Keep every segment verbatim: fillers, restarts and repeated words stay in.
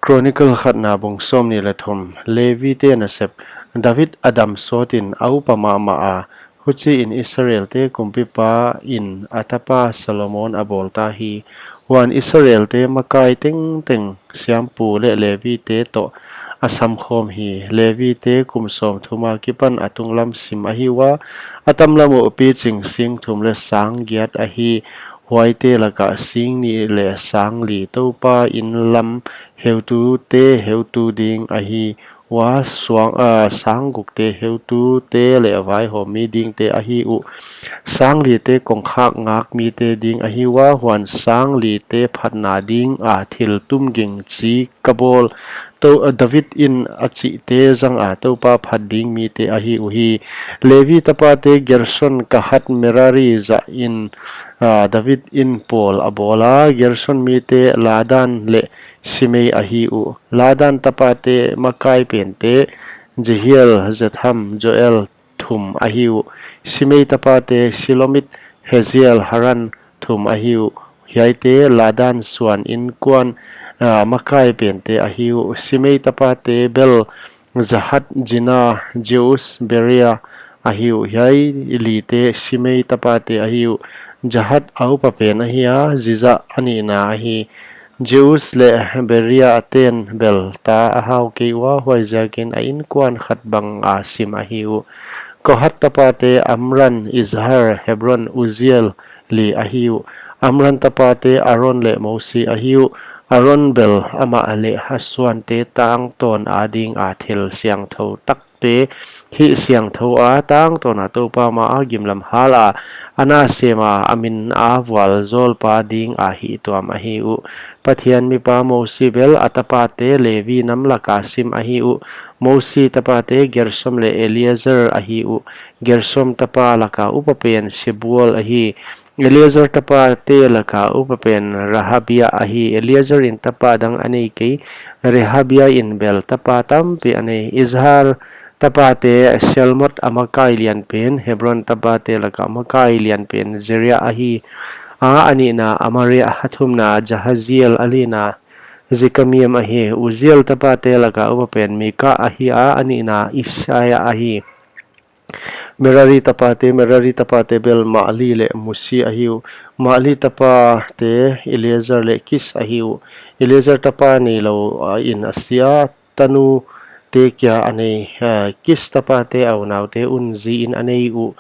Chronicle khatna bung sawmnih leh thum. Levite nasep. David a dam sawtin a upa mahmah a, huchiin Israelte kumpipa in a tapa Solomon a bawl ta hi. Huan Israelte makai tengteng siampu leh Levite toh a samkhawm hi. Levite kum sawmthum akipan a tunglam sim ahi ua, a tamlam uh piching sing thum leh sang giat ahi. Huaite lakah sing nih leh sang li Toupa in lam heutute heutu ding ahi ua, suang, ah, sang gukte heutute leh vaihawmmi dingte ahi uh. Sang lite kongkhak ngakmite ding ahi ua, huan sang lite phatna dinga thil tum ging chi ka bawl. Tou, ah, David in a chihte zanga Toupa phat ding mite ahi uhi. Levi tapate Gerson, Kahat, Merari zahin, ah, David in pawl a bawla. Gerson mite Ladan leh Simei ahi uh. Ladan tapate makai pente Jehiel, Zetham, Joel, thum ahi uh. Simei tapate Shelomit, Haziel, Haran, thum ahi uh. Hiaite Ladan suan inkuan, ah, makai pente ahi uh. Simei tapate bel Jahat, Zina, Jeus, Beria ahi uh. Hiai lite Simei tapate ahi uh. Jahat a upa pen ahi a, Ziza a nihna ahi. Jeus leh Beria ten bel ta a hau kei ua, huaiziakin a inkuan khat banga sim ahi uh. Kohat tapate Amram, Izhar, Hebron, Uziel li ahi uh. Amram tapate Aron leh Mosi ahi uh. Aron bel amah leh a suante tangtawn adinga thil siangthou tak te hih siangthou a, tangtawna Toupa maa gimlam hala, a na sema a mina vualzawlpa dinga hihtuam ahi uh. Pathian mipa Mosi bel a tapate Levi nam laka sim ahi uh. Mosi tapate Gersom leh Eliezer ahi uh. Gersom tapa laka upa pen Sebuel ahi. Eliezer tapate laka upa pen Rehabia ahi. Eliezer in tapa dang a nei kei. Rehabia in bel tapa tampi a nei. Izhar tapate Shelomot, a makai lian pen. Hebron tapate laka makai lian pen Jeria ahi. A, a nihna Amaria, a thumna Jahaziel, a lina Jekameam ahi. Uziel tapate laka upa pen Mika ahi a, a nihna Ishiah ahi. Merari tapate, Merari tapate bel Mahli leh Musi ahi uh. Mahli tapate Eleazar leh Kish ahi uh. Eleazar tapa neilou, ah, in a si a, tanute kia a nei, ah, Kish tapate a unaute un ziin a nei uh.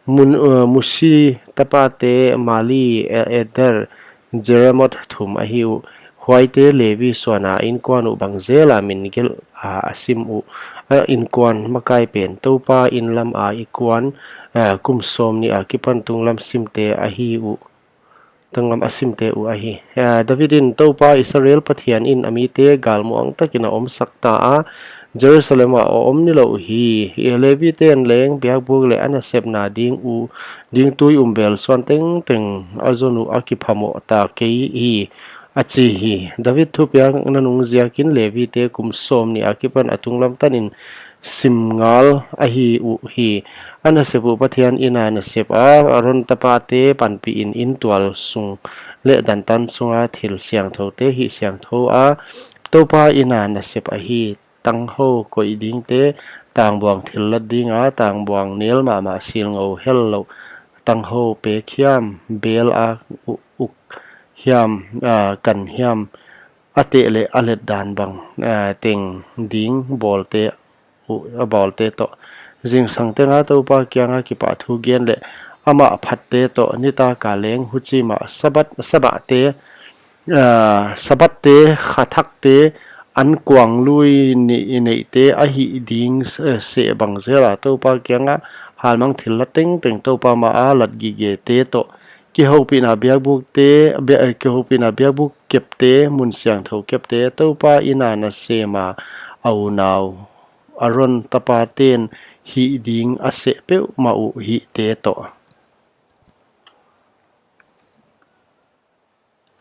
Mun, ah, Musi tapate Mahli, eh, Eder, Jeremot thum ahi uh. Huaite Levi suana inkuan uh bang zela min gelh a, a sim uh. A inkuan makai pen Toupa in lama inkuan, a, kum sawmnih akipan tunglam simte ahi uh. Tunglam a simte uh ahi. A, David in Toupa Israel Pathian in a mite galmuang takin a omsak ta a, Jerusalem ah a om nilouh hi. Levi ten leng biakbuk leh a nasepna ding uh, ding tui um bel suan tengteng a zon uh a kiphamoh ta kei hi, a chi hi. David thupiakna nungziakin Levite kum sawmnih akipan a tunglam tanin sim ngal ahi uh hi. A nasep uh Pathian ina nasep a, Aron tapate panpih in intual sung leh dantan sunga thil siangthoute hih siangthou a, Toupa ina nasep ahi. Tanghou koih dingte, tangbuang thillat dinga, tangbuang nel mahmah silngou hel louh, tanghou pek hiam, bel a u-, uk hiam, a, kan hiam, a teh leh a let dan bang, a, teng ding bawlte, u-, a bawlte toh. Zingsang tenga Toupa kianga kipahthu gen leh amah phatte toh, nitaka leng huchi mah Sabbath, Sabbathte, ah, Sabbathte, khathakte, ankuang lui ni-, neihte ahih ding s-, seh bang zela Toupa kianga halmang thillat tengteng, Toupa maa lat gigete toh, kihoupihna biakbukte, bia-, eh, kihoupihna biakbuk kepte, mun siangthou kepte, Toupa ina nasema a unau Aron tapaten hih ding a seh peuhmah uh hihte toh.